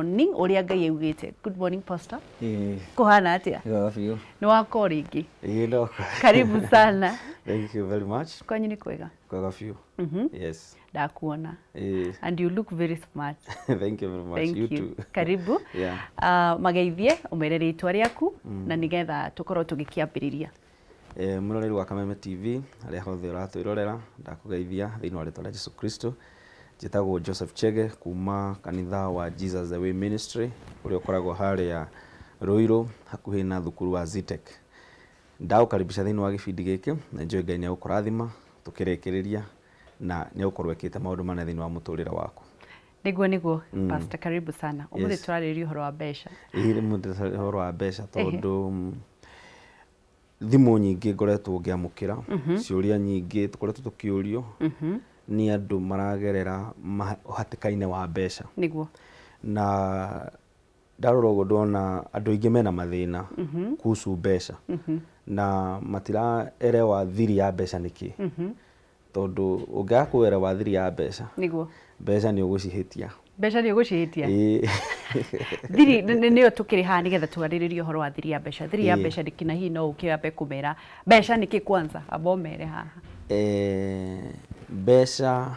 Morning ũrĩa Ngai augĩte. Good morning, pastor. Ĩĩ. Kũhana atĩa? Wega biũ. Nĩ wakoo rĩngĩ. Ĩĩ ndoka. Karibu sana. Thank you very much. Kwanyu nĩ kwega? Kwega biũ. Yes. Ndakuona. Ĩĩ. And you look very smart. Thank you very much. Thank you. you. Too. Karibu. Yeah. Mageithie ũmere rĩtwa rĩaku na nĩgetha tũkorwo tũgĩkĩambĩrĩria. Eh, mwĩroreri wa Kameme TV harĩa hothe ũratwĩrorera, ndakũgeithia thĩinĩ wa rĩtwa rĩa Jesu Kristo. Njĩtagwo Joseph Chege kuma kanitha wa Jesus the Way Ministry ũrĩa ũkoragwo harĩa Ruiru hakuhĩ na thukuru wa Zetech. Ndagũkaribisha thĩinĩ wa gĩbindi gĩkĩ na njũĩ Ngai nĩ egũkũrathima tũkĩrĩkĩrĩria na nĩ egũkorwo ekĩte maũndũ manene thĩinĩ wa mũtũrĩre waku. Nĩguo nĩguo, pastor, karibu sana. Ũmũthĩ tũrarĩrĩria ũhoro wa mbeca. Ĩĩ, ũmũthĩ ũhoro wa mbeca tondũ thimũ nyingĩ ngoretwo ngĩamũkĩra, ciũria nyingĩ tũkoretwo tũkĩũrio nĩ andũ maragerera hatĩka-inĩ wa mbeca. Na ndarora ũguo ndona andũ aingĩ mena mathĩna kuhusu mbeca na matiraerewa thiri ya mbeca nĩ kĩ. Tondũ ũngĩaga kũerewa thiri ya mbeca, mbeca nĩ ũgũcihĩtia. Mbeca nĩ ũgũcihĩtia. Ĩĩ. Thiri nĩyo tũkĩrĩ haha nĩgetha twarĩrĩrie ũhoro wa thiri ya mbeca. Thiri ya mbeca nĩ kĩ, na hihi no ũkĩambe kũmera mbeca nĩ kĩ kwanza, amba ũmere haha. Mbeca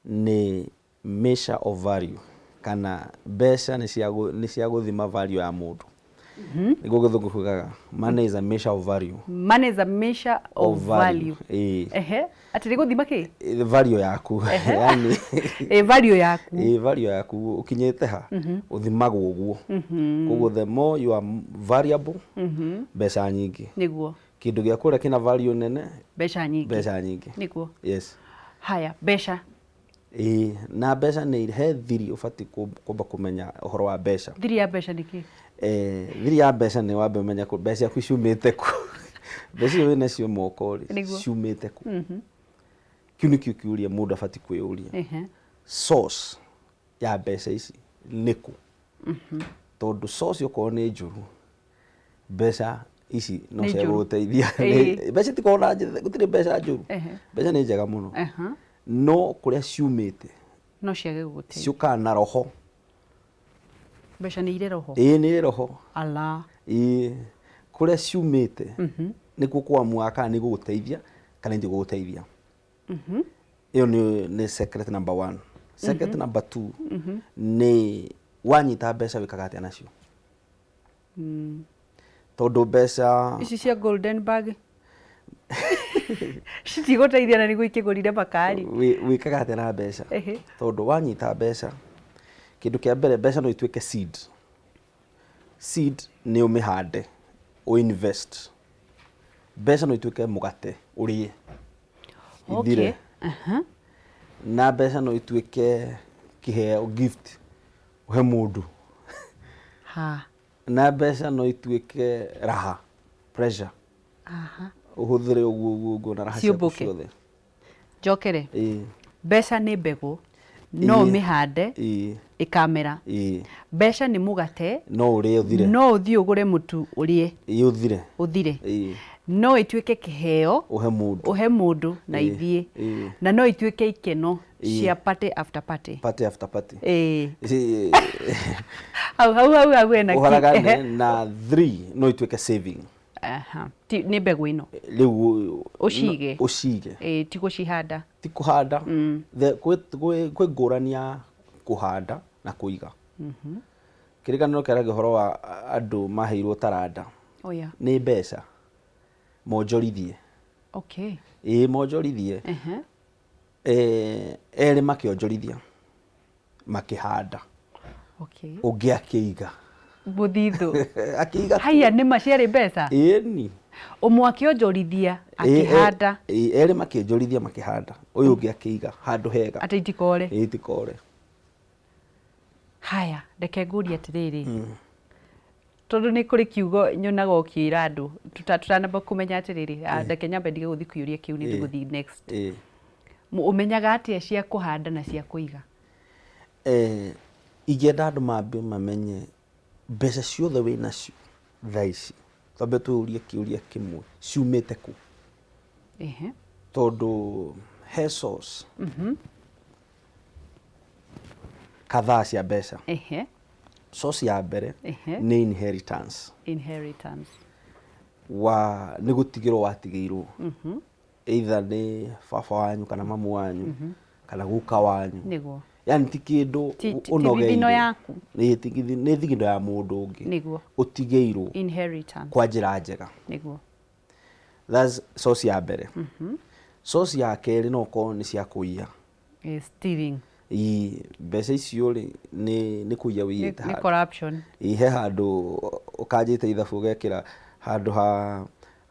nĩ measure of value kana mbeca nĩ cia gũthima value ya mũndũ. Nĩguo gĩthũngũ kiugaga money is a measure of value. Money is a measure of value. Ĩĩ. Ehe, atĩ nĩ gũthima kĩ? Value yaku. Yani Ĩ, value yaku. Ĩĩ, value yaku ũkinyĩte ha ũthimagwo ũguo. Koguo the more you are valuable, mbeca nyingĩ. Kĩndũ gĩa kũrĩa kĩna value nene, mbeca nyingĩ. Mbeca nyingĩ. Yes. Haya, mbeca. Ĩĩ, na mbeca nĩ he thiri ũbatiĩ kwamba kũmenya ũhoro wa mbeca. Thiri ya mbeca nĩ kĩ? Thiri ya mbeca nĩ wambe ũmenye mbeca ciaku ciumĩte kũ. Mbeca icio wĩnacio moko rĩ, ciumĩte kũ? Kĩu nĩkĩo kĩũria mũndũ abatiĩ kwĩyũria. Source ya mbeca ici nĩ kũ? Tondũ source okorwo nĩ njũru, mbeca ici no Nĩ cia njũru. gũgũteithia. Mbeca itikoragwo na njĩra, gũtirĩ mbeca njũru. Mbeca nĩ njega mũno. No kũrĩa ciumĩte no ciage gũgũteithia. Ciũkaga na roho. Mbeca nĩ irĩ roho? Ĩĩ, nĩ irĩ roho. Ala. Ĩĩ, kũrĩa ciumĩte nĩkuo kũamuaga kana nĩ igũgũteithia kana itigũgũteithia. Ĩyo nĩ secret number one. Secret number two nĩ wanyita mbeca wĩkaga atĩa nacio? Tondũ mbeca ici cia golden bag citigũteithia na nĩguo ikĩgũrire makari. Wĩkaga atĩa na mbeca? Tondũ wanyita mbeca, kĩndũ kĩa mbere, mbeca no ituĩke seed. Seed nĩ ũmĩhande, ũ invest. Mbeca no ituĩke mũgate ũrĩe ithire. Na mbeca no ituĩke kĩheo, gift, ũhe mũndũ. Na mbeca no ituĩke raha, pressure. Ũhũthĩre ũguo ũguo ũguo na raha ciaku Ciũmbũke. ciothe. Njokere. Ĩĩ. Mbeca nĩ mbegũ, no ũmĩhande ĩkamera. Mbeca nĩ mũgate, no ũrĩe ũthire. No ũthiĩ ũgũre mũtu ũrĩe. Ĩĩ, ũthire. Ũthire. Ĩĩ. No ĩtuĩke kĩheo ũhe mũndũ. Ũhe mũndũ na ithiĩ. Na no ituĩke ikeno cia party after party. Party after party. Ĩĩ. Ĩĩ. Hau hau hau hau hena kĩ. Ũharagane na 3 no ituĩke saving. Aha. Ti, nĩ mbegũ ĩno. Rĩu Ũcige. Ũcige. Ĩĩ, ti gũcihanda. Ti kũhanda. Kwĩ ngũrani ya kũhanda na kũiga. Kĩrĩkanĩro kĩaragia ũhoro wa andũ maheirwo taranda. Oh, yeah. Nĩ mbeca. Monjorithie. Ĩĩ, monjorithie. Erĩ makĩonjorithia makĩhanda. Ũngĩ akĩiga. Mũthithũ. Akĩiga tu. Haiya, nĩ ma ciarĩ mbeca? Ĩni. Ũmwe akĩonjorithia, akĩhanda. Ĩĩ, erĩ makĩonjorithia makĩhanda. Ũyũ ũngĩ akĩiga handũ hega. Atĩ itikore. Ĩĩ, itikore. Haya, reke ngũrie atĩrĩrĩ. Tondũ nĩ kũrĩ kiugo nyonaga ũkĩra andũ, tũtanamba kũmenya atĩrĩrĩ, reke nyambe ndige gũthiĩ kĩũria kĩu, nĩ ndĩgũthiĩ next. Ũmenyaga atĩa cia kũhanda na cia kũiga? Ingĩenda andũ mambe mamenye mbeca ciothe wĩ nacio thaa ici, twambe twĩyũrie kĩũria kĩmwe, ciumĩte kũ? Tondũ he source. Kadhaa cia mbeca. Source ya mbere nĩ inheritance. Inheritance. Wa nĩ gũtigĩrwo watigĩirwo, either nĩ baba wanyu kana mamu wanyu kana guka wanyu. Yani ti kĩndũ Ti ũnogeire. Thithino yaku. Ĩĩ, nĩ thithino ya mũndũ ũngĩ. Ũtigĩirwo Inheritance. kwa njĩra njega. That's source ya mbere. Source ya kerĩ no ũkorwo nĩ cia kũiya. Stealing. Ii, mbeca icio rĩ nĩ kũiya wĩiyĩte Nĩ handũ. Corruption. Ĩ, he handũ ũkanjĩte ithabu ũgekĩra handũ ha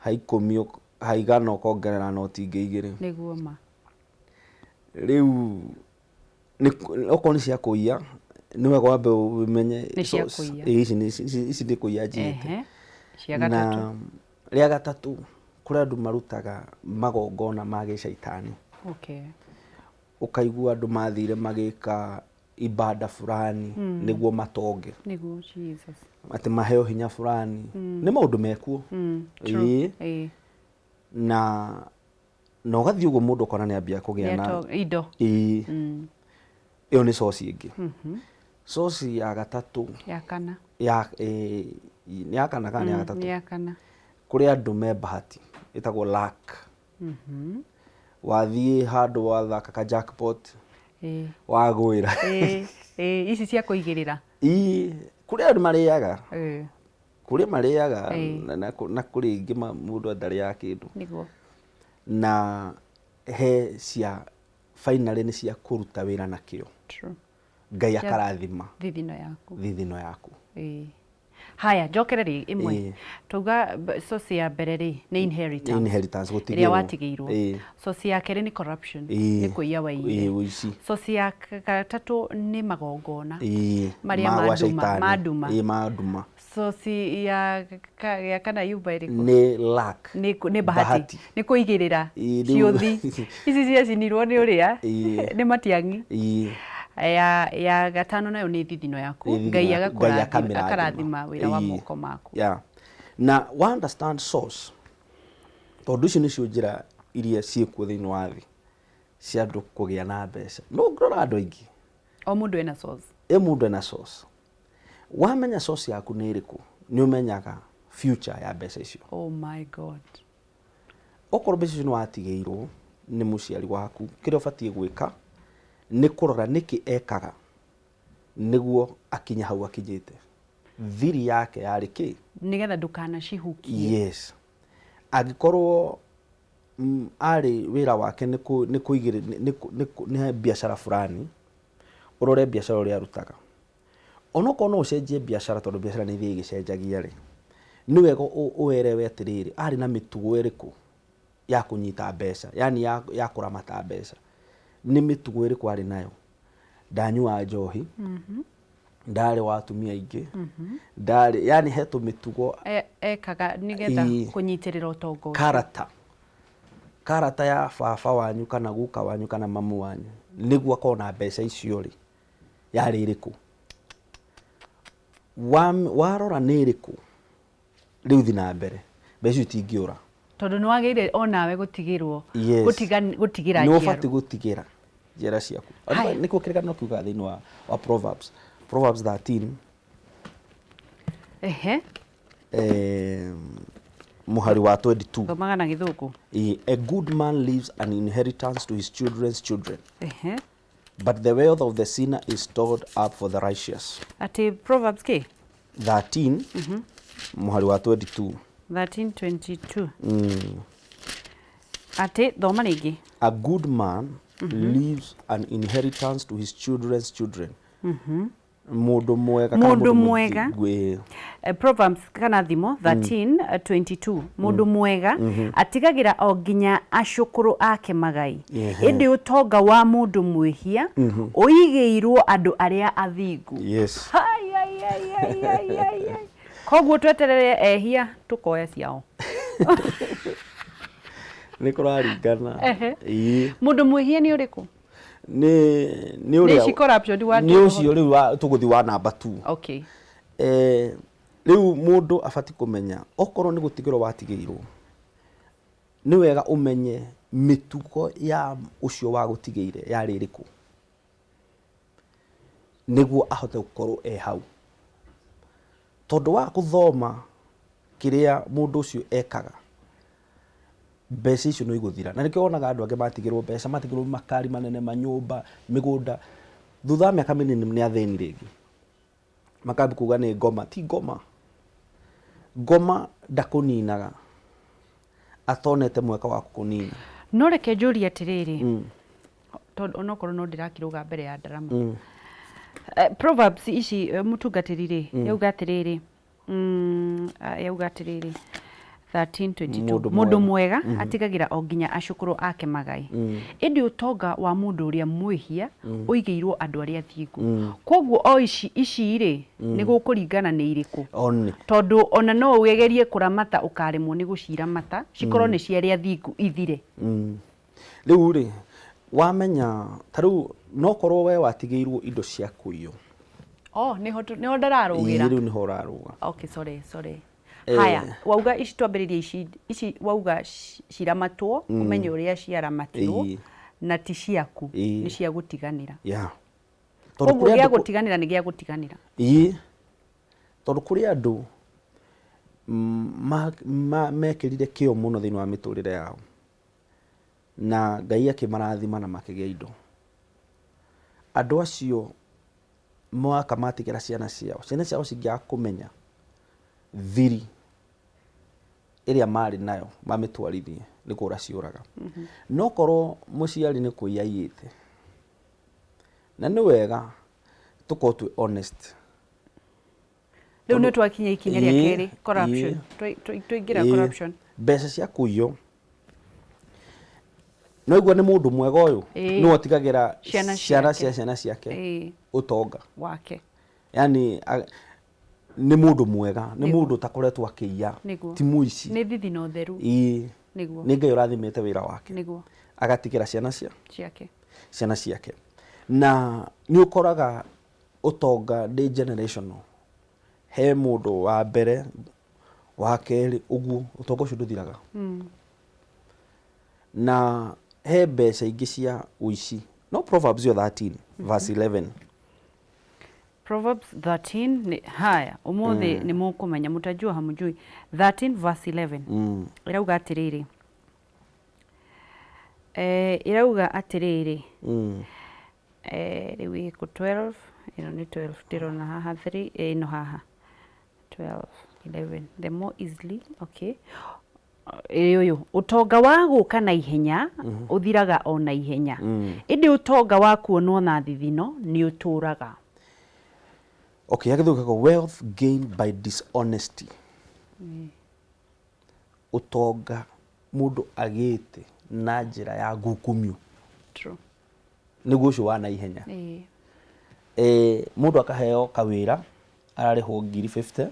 10 ha 100 ũkongerera noti ingĩ 2. Nĩguo ma. Rĩu okorwo nĩ cia kũiya, nĩ wega wambe ũmenye Nĩ cia kũiya. Ĩ, ici nĩ kũiya njiyĩte. Cia gatatũ. Na rĩa gatatũ, kũrĩ andũ marutaga magongona ma gĩcaitani. Ũkaigua andũ mathire magĩka ibada fulani nĩguo matonge. Nĩguo, Jesus. Atĩ maheo hinya fulani. Nĩ maũndũ mekuo. True. Ĩĩ. Na ũgathiĩ ũguo mũndũ ũkona nĩ ambia kũgĩa na Indo. Ĩĩ. Ĩyo nĩ source ĩngĩ. Source ya gatatũ. Ya kana. Ya, nĩ ya kana kana nĩ ya gatatũ? Nĩ ya kana. Kũrĩ andũ me bahati ĩtagwo luck. Wathiĩ handũ wathaka ka jackpot, wagwĩra. Ĩĩ, ici cia kũigĩrĩra. Ĩĩ, kũrĩ andũ marĩaga. Kũrĩ marĩaga na kũrĩ ingĩ mũndũ ndarĩaga kĩndũ. Na he cia finally nĩ cia kũruta wĩra na kĩo. Ngai akarathima thithino yaku. Thithino yaku. Haya, njokere rĩ ĩmwe. Tauga source ya mbere rĩ nĩ inheritance. Inheritance, Ĩrĩa gũtigĩrwo. watigĩirwo. Source ya kerĩ nĩ corruption. Nĩ kũiya waiyire. Ũici. Source ya gatatũ nĩ magongona. Marĩa Ma ma gwa nduma, caitani. ma nduma. Ma nduma. Source ya kana yumba ĩrĩkũ? Nĩ luck. Nĩ bahati. Bahati. Nĩ kũigĩrĩra. Rĩu Ciũthi. Ici ciacinirwo nĩ ũrĩa? Nĩ matiang'i. Ya gatano nayo nĩ thithino yaku. Nĩ thithino Ngai yaku. Ngai akamĩrathima. akarathima wĩra wa moko maku. Yeah. Na wa understand source, tondũ icio nĩcio njĩra iria ciĩkuo thĩinĩ wa thĩ cia andũ kũgĩa na mbeca. No ũngĩrora andũ aingĩ, O mũndũ ena source. Ĩ, mũndũ ena source. Wamenya source yaku nĩ ĩrĩkũ, nĩ ũmenyaga future ya mbeca icio. Oh my God. Okorwo mbeca icio nĩ watigĩirwo nĩ mũciari waku, kĩrĩa ũbatiĩ gwĩka nĩ kũrora nĩkĩ ekaga nĩguo akinye hau akinyĩte. Thiri yake yarĩ kĩ? Nĩgetha ndũkanacihukie. Yes. Angĩkorwo arĩ wĩra wake nĩ nĩ kũigĩrĩ-, nĩ nĩ nĩ nĩ biacara fulani, ũrore biacara ũrĩa arutaga. Onokorwo no ũcenjie biacara tondũ biacara nĩ ithiaga igĩcenjagia rĩ, nĩ wega ũerewe atĩrĩrĩ, arĩ na mĩtugo ĩrĩkũ ya kũnyita mbeca, yani ya kũramata mbeca. Nĩ mĩtugo ĩrĩkũ arĩ nayo? Ndanyua njohi, ndarĩ wa atumia aingĩ, ndarĩ, yani he tũmĩtugo Ekaga nĩgetha kũnyitĩrĩra ũtonga ũcio. Karata. Karata ya baba wanyu kana guka wanyu kana mamu wanyu nĩguo akorwo na mbeca icio rĩ, yarĩ ĩrĩkũ? Warora nĩ ĩrĩkũ, rĩu thiĩ na mbere, mbeca icio itingĩũra. Tondũ nĩ wagĩrĩire onawe gũtigĩrwo, Yes. gũtigĩra Nĩ njiaro. ũbatiĩ gũtigĩra njiaro ciaku. Haya. Nĩkĩo kĩrĩkanĩro kiugaga thĩinĩ wa Proverbs. Proverbs 13. Mũhari wa 22. Thomaga na gĩthũngũ. A good man leaves an inheritance to his children's children. But the wealth of the sinner is stored up for the righteous. Ati Proverbs kĩ? 13, mũhari wa 22. 13:22. Ati thoma rĩngĩ. A good man leaves an inheritance to his children's children. Mũndũ mwega kana Mũndũ mũndũ mwega. mũthingu, ĩĩ. Proverbs kana thimo 13, 22. Mũndũ mwega atigagĩra o nginya acũkũrũ ake magai. Ĩndĩ ũtonga wa mũndũ mwĩhia ũigĩirwo andũ arĩa athingu. Hai, ai, ai, ai, ai, ai, ai. Koguo tweterere ehia tũkoya ciao. Nĩ kũraringana. Ĩĩ. Mũndũ mwĩhia nĩ ũrĩkũ? Nĩ ũrĩa Nĩ ici corruption wa nĩ ũcio rĩu tũgũthiĩ wa namba 2. Rĩu mũndũ abatiĩ kũmenya okorwo nĩ gũtigĩrwo watigĩirwo, nĩ wega ũmenye mĩtugo ya ũcio wagũtigĩire yarĩ ĩrĩkũ. Nĩguo ahote gũkorwo e hau. Tondũ wa gũthoma kĩrĩa mũndũ ũcio ekaga, mbeca icio no igũthira. Na nĩkĩo wonaga andũ angĩ matigĩrwo mbeca, matigĩrwo makari manene, manyũmba, mĩgũnda, thutha wa mĩaka mĩnini nĩ athĩni rĩngĩ. Makambia kuga nĩ ngoma. Ti ngoma. Ngoma ndakũninaga atonete mweke wa gũkũnina. No reke njũrie atĩrĩrĩ, tondũ onokorwo no ndĩrakĩrũga mbere ya ndarama. Proverbs ici mũtungatĩri rĩ, yauga atĩrĩrĩ, yauga atĩrĩrĩ 13:22 Mũndũ mũndũ mwega. Mwega atigagĩra o nginya acũkũrũ ake magai, ĩndĩ ũtonga wa mũndũ ũrĩa mwĩhia ũigĩirwo andũ arĩa athingu. Koguo o ici ici rĩ, nĩ gũkũringana nĩ irĩkũ? One. Tondũ ona no ũgerie kũramata, ũkaremwo nĩ gũciramata, cikorwo nĩ cia arĩa athingu ithire. Rĩu rĩ, wamenya ta rĩu no korwo we watigĩirwo indo cia kũiywo. Oh, nĩho nĩho ndararũgĩra. Ĩĩ, rĩu nĩho ũrarũga. Okay, sorry, sorry. Haya, wauga ici, twambĩrĩrie ici ici wauga ciramatwo, ũmenye ũrĩa ciaramatirwo na ti ciaku, nĩ cia gũtiganĩra. Tondũ koguo kũrĩ gĩa andũ gũtiganĩra nĩ gĩa gũtiganĩra. Ĩĩ, tondũ kũrĩ andũ mekĩrire kĩo mũno thĩinĩ wa mĩtũrĩre yao na Ngai akĩmarathima na makĩgĩa indo. Andũ acio mwaka matigĩra ciana ciao, ciana ciao cingĩaga kũmenya thiri ĩrĩa marĩ nayo mamĩtwarithie, nĩ kũra ciũraga. No korwo mũciari nĩ kũiya aiyĩte, na nĩ wega tũkorwo twĩ honest. Rĩu nĩ twakinya ikinya rĩa kerĩ, corruption. Twaingĩra corruption. Mbeca cia kũiywo, no igua nĩ mũndũ mwega ũyũ, nĩwe ũtigagĩra ciana ciana ciake. Cia ciana ciake ũtonga wake. Yani nĩ mũndũ mwega, nĩ mũndũ ũtakoretwo akĩiya, ti mũici. Nĩ thithi na ũtheru. Nĩ Ngai ũrathimĩte wĩra wake, agatigĩra ciana cia ciake. Ciana ciake. Na nĩ ũkoraga ũtonga nĩ generational. He mũndũ wa mbere, wa kerĩ, ũguo ũtonga ũcio ndũthiraga. Na he mbeca ingĩ cia ũici. No Proverbs ĩyo 13 verse 11. Proverbs 13 nĩ haya, ũmũthĩ nĩ mũkũmenya, mũtajua hamjui. 13 verse 11 ĩrauga atĩrĩrĩ, ĩrauga atĩrĩrĩ, rĩu ĩkũ 12, ĩno nĩ 12 ndĩrona haha, 3 ĩno haha 12 11, the more easily, okay, ĩ ũyũ ũtonga wa gũka na ihenya ũthiraga o na ihenya, ĩndĩ ũtonga wa kuonwo na thithino nĩ ũtũraga. Okay, agĩthũkaga wealth gained by dishonesty. Ũtonga mũndũ agĩte na njĩra ya ngukumio, nĩguo ũcio wa na ihenya. Mũndũ akaheo kawĩra ararĩhwo ngiri 50,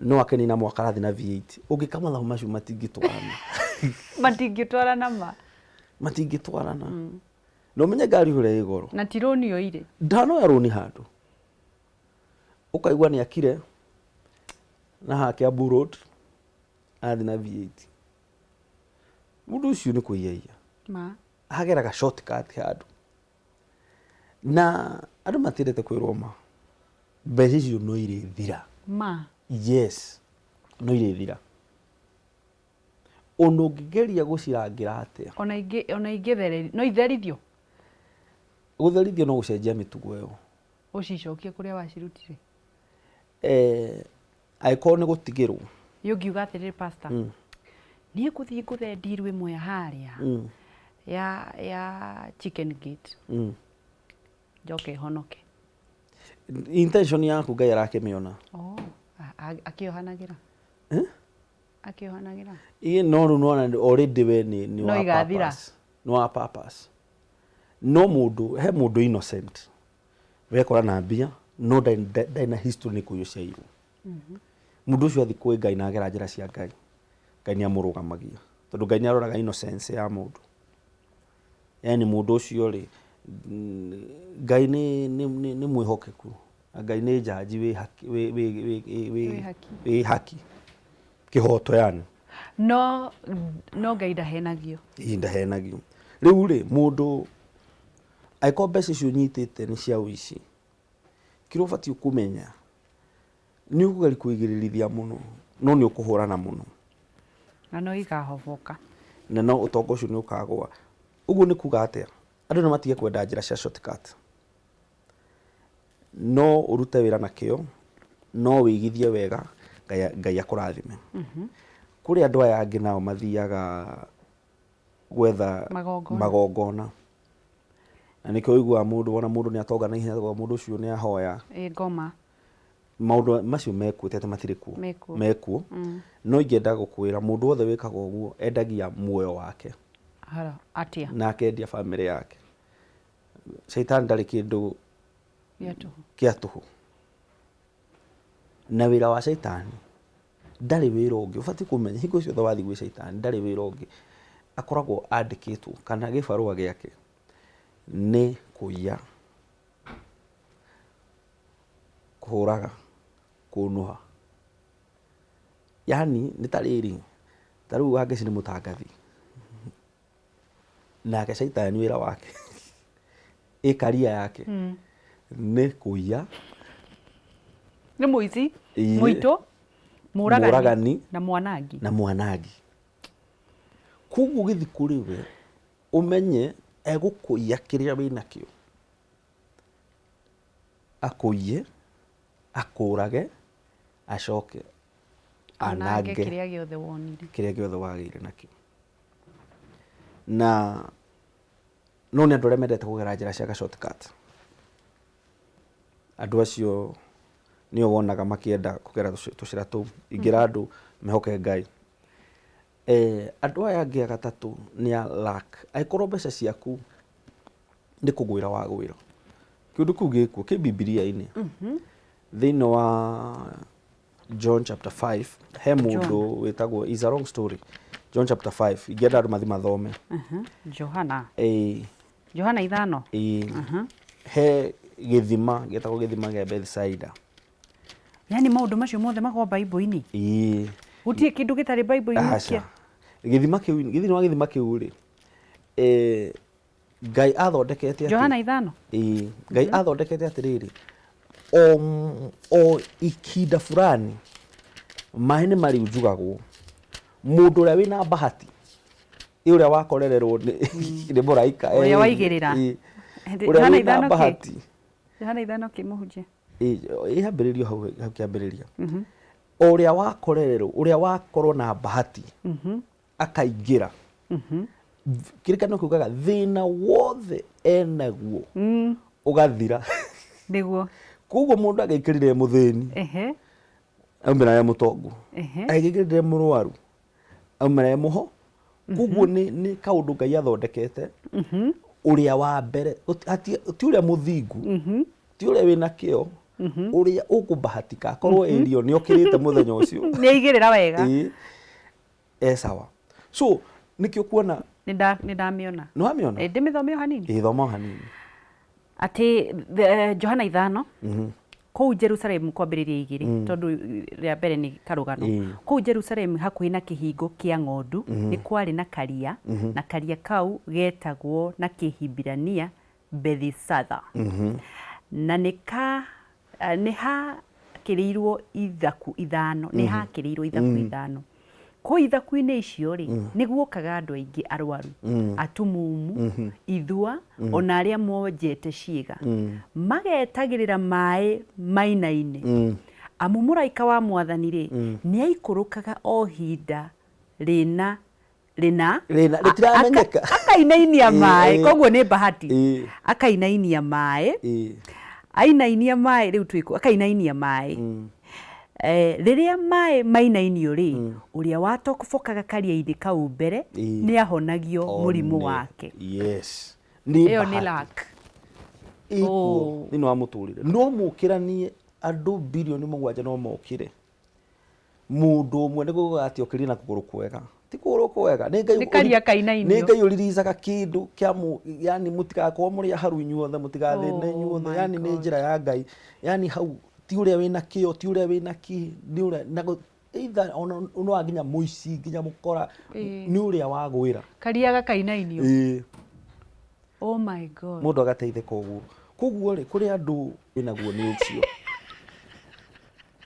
no akenina mwaka arathiĩ na V8. Ũngĩka mathabu macio matingĩtwarana. Matingĩtwarana ma. Matingĩtwarana. Na ũmenye ngari ũrĩa ĩ goro. Na ti rũni oire. Ndanoya rũni handũ. Ũkaigua nĩ akire na haha Kiambu Road arathiĩ na V8. Mũndũ ũcio nĩ kũiyaiya. Ma. Ageraga shortcut handũ. Na andũ matiendete kwĩrwo ma. Mbeca icio no irĩthira. Ma. Yes, no irĩthira. Ona ũngĩgeria gũcirangĩra atĩa. Ona ingĩ, ona ingĩthereri, no itherithio. Gũtherithio no gũcenjia mĩtugo ĩyo. Ũcicokie kũrĩa wacirutire. Angĩkorwo nĩ gũtigĩrwo. Nĩ ũngiuga atĩrĩrĩ, pastor, niĩ ngũthiĩ ngũthe ndiru ĩmwe harĩa ya Chicken Gate, njoke honoke. Intention yaku Ngai arakĩmĩona. Oh, akĩohanagĩra. Eh? Akĩohanagĩra. Ĩĩ, no rĩu nĩwona already we nĩ No wa igathira. purpose. Nĩ wa purpose. No mũndũ, he mũndũ innocent wekora na mbia no ndarĩ na history nĩ kũiywo ciaiyirwo. Mũndũ ũcio athiĩ kwĩ Ngai na agera njĩra cia Ngai, Ngai nĩ amũrũgamagia tondũ Ngai nĩ aroraga innocence ya mũndũ. Yani mũndũ ũcio rĩ, Ngai nĩ mwĩhokeku na Ngai nĩ njanji wĩ haki, wĩ Wĩ haki. Wĩ haki, kĩhoto yani. No Ngai ndahenagio. Ĩ, ndahenagio. Rĩu rĩ, mũndũ Angĩkorwo mbeca icio ũnyitĩte nĩ cia ũici, kĩrĩa ũbatiĩ kũmenya nĩ ũkũgeria kũigĩrĩrithia mũno, no nĩ ũkũhũrana mũno. Na no ikahoboka. Na no ũtonga ũcio nĩ ũkagũa. Ũguo nĩ kuga atĩa? Andũ nĩ matige kwenda njĩra cia shortcut. No ũrute wĩra na kĩo, no wĩigithie wega, Ngai, Ngai akũrathime. Kũrĩ andũ aya angĩ nao mathiaga gwetha Magongona. magongona. Na nĩkĩo ũiguaga mũndũ, wona mũndũ nĩ atonga na ihenya, mũndũ ũcio nĩ ahoya. Ĩ ngoma. Maũndũ macio mekuo, ti atĩ matirĩ kuo. Mekuo. Mekuo. No ingĩenda gũkwĩra mũndũ wothe wĩkaga ũguo endagia muoyo wake. Haro, atĩa? Na akendia bamĩrĩ yake. Caitani ndarĩ kĩndũ Gĩa tũhũ. Kĩa tũhũ. Na wĩra wa caitani ndarĩ wĩra ũngĩ. Ũbatiĩ kũmenya hingo ciothe wathiĩ gwĩ caitani ndarĩ wĩra ũngĩ. Akoragwo andĩkĩtwo kana gĩbarũa gĩake nĩ kũiya, kũhũraga, kũnũha. Yaani nĩ ta rĩrĩ, ta rĩu Wangeci nĩ mũtangathi. Nake caitani wĩra wake ĩ karia yake nĩ kũiya. Nĩ mũici, Ĩĩ. mũitũ, mũragani, Mũragani. na mwanangi. Na mwanangi. Koguo ũgĩthiĩ kũrĩ we ũmenye egũkũiya kĩrĩa wĩnakĩo. Akũiye, akũrage, acoke Anange anange kĩrĩa gĩothe wonire. Kĩrĩa gĩothe wagĩire nakĩo. Na no nĩ andũ arĩa mendete kũgera njĩra cia ga shortcut. Andũ acio nĩo wonaga makĩenda kũgera tũcĩra tũu. Ingĩra andũ mehoke Ngai. Andũ aya angĩ a gatatũ nĩ a luck. Angĩkorwo mbeca ciaku nĩ kũgwĩra wagwĩra. Kĩũndũ kĩu gĩkuo kĩ Bibilia-inĩ. Thĩinĩ wa John chapter 5 he mũndũ wĩtagwo, is a long story. John chapter 5 ingĩenda andũ mathiĩ mathome. Johana. Ĩĩ. Johana 5. Ĩĩ. He gĩthima gĩtagwo gĩthima gĩa Bethsaida. Yaani maũndũ macio mothe makoragwo Bible-inĩ? Ĩĩ. Gũtirĩ kĩndũ gĩtarĩ Bible-inĩ? Aca. Gĩthima kĩu, thĩinĩ wa gĩthima kĩu rĩ, Ngai athondekete atĩ Johana 5? Ĩĩ. Ngai athondekete atĩrĩrĩ, o ihinda fulani maĩ nĩ mariunjugagwo. Mũndũ ũrĩa wĩna bahati, ĩ ũrĩa wakorererwo nĩ mũraika. Ũrĩa waigĩrĩra. Ĩĩ. Hĩndĩ- Ũrĩa Johana wĩna 5 kĩ? bahati. Johana 5 kĩ mũhunjia? Ĩĩ, ĩhambĩrĩrio hau hau kĩambĩrĩria. O ũrĩa wakorererwo, ũrĩa wakorwo na bahati, akaingĩra. Kĩrĩkanĩro kiugaga thĩna wothe enaguo ũgathira. Nĩguo. Koguo mũndũ angĩaikarire e mũthĩni, aumĩra e mũtongu. Angĩaikarire e mũrwaru, aumĩra e mũho. Koguo nĩ kaũndũ Ngai athondekete. Ũrĩa wa mbere, ti ũrĩa mũthingu, ti ũrĩa wĩna kĩo, ũrĩa ũkũbahatika akorwo ĩrio nĩ okĩrĩte mũthenya ũcio. Nĩ aigĩrĩra wega. Ĩĩ, e sawa. So nĩkĩo kuona Nĩ ndamĩona. Nĩ wamĩona? Ĩ, ndĩmĩthome o hanini. Ĩĩ, thoma o hanini. Atĩ Johana 5 kũu Jerusalemu kwambĩrĩria 2 tondũ rĩa mbere nĩ karũgano. Kũu Jerusalemu hakuhĩ na kĩhingo kĩa ng'ondu nĩ kwarĩ na karia, na karia kau getagwo na Kĩhibirania Bethisatha. Na nĩ ka nĩ hakĩrĩirwo ithaku ithano, nĩ hakĩrĩirwo ithaku ithano. Kũu ithaku-inĩ icio rĩ, nĩ guokaga andũ aingĩ arwaru, atumumu, ithua, ona arĩa monjete ciĩga, magetagĩrĩra maĩ mainaine. Amu mũraika wa Mwathani rĩ, nĩ aikũrũkaga o hinda rĩna rĩna Rĩna, rĩtiramenyeka. Akainainia maĩ, koguo nĩ bahati. Akainainia maĩ, ainainia maĩ rĩu twĩkũ, akainainia maĩ. Rĩrĩa maĩ mainainio rĩ, ũrĩa watobokaga karia-inĩ kau mbere nĩ ahonagio mũrimũ wake. Yes. Nĩ Ĩyo nĩ bahati. luck. Ĩkuo Oh. thĩinĩ wa mũtũrĩre. No mũkĩranie andũ 7 bilioni no mokĩre. Mũndũ ũmwe nĩ kuga atĩ okĩrire na kũgũrũ kwega. Ti kũgũrũ kwega. Nĩ Ngai Nĩ karia kainainio. Nĩ Ngai ũriricaga kĩndũ kĩa mũ, yani mũtigakorwo mũrĩ aharu inyuothe, mũtigathĩne Oh inyuothe. my Yani nĩ God. njĩra ya Ngai. Yani hau ti ũrĩa wĩna kĩo, ti ũrĩa wĩna kĩ, nĩ ũrĩa na either ona no nginya mũici, nginya mũkora, nĩ ũrĩa wagwĩra. Karia gakainainio. Ĩĩ. Oh my God. Mũndũ agateithĩka ũguo. Koguo rĩ, kũrĩ andũ wĩnaguo nĩ ũcio.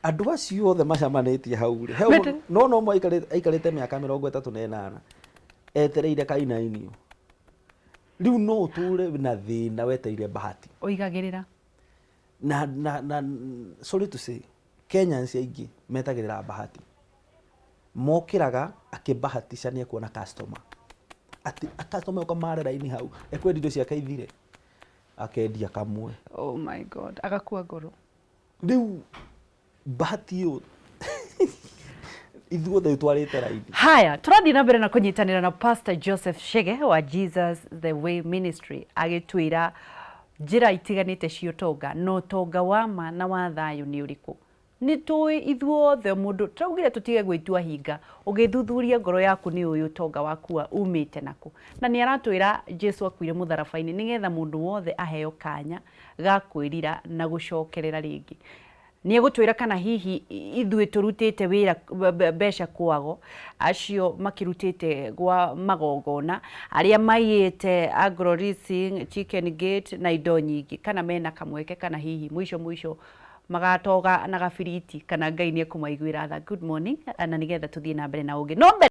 Andũ acio othe macemanĩtie hau rĩ, he ũmwe, no no ũmwe aikarĩte mĩaka 38 etereire kainainio. Rĩu no ũtũre na thĩna wetereire bahati. Ũigagĩrĩra. Na sorry to say, Kenyans aingĩ metagĩrĩra bahati. Mokĩraga akĩbahatisha nĩ ekuona customer. Atĩ customer oka mare raini hau, ekwendia indo ciake ithire. Akendia kamwe. Oh my God, agakua ngoro. Rĩu bahati ĩyo ithuothe twarĩte raini. Haya, tũrathiĩ na mbere na kũnyitanĩra na Pastor Joseph Chege wa Jesus the Way Ministry agĩtwĩra njĩra itiganĩte cia ũtonga na ũtonga wa ma na wa thayũ nĩ ũrĩkũ. Nĩ tũĩ ithuothe mũndũ tũraugire tũtige gwĩtua hinga, ũgĩthuthuria ngoro yaku nĩ ũĩ ũtonga waku umĩte nakũ. Na nĩ aratwĩra Jesu akuire mũtharaba-inĩ nĩgetha mũndũ wothe aheo kanya ga kwĩrira na gũcokerera rĩngĩ. Nĩ egũtwĩra kana hihi ithuĩ tũrutĩte wĩra mbeca kwago, acio makĩrutĩte gwa magongona, arĩa maiyĩte Agro Leasing, Chicken Gate na indo nyingĩ, kana mena kamweke kana hihi mũico mũico magatoga na gabiriti kana Ngai nĩ ekũmaiguĩra tha. Good morning, na nĩgetha tũthiĩ na mbere na ũngĩ. No mbere.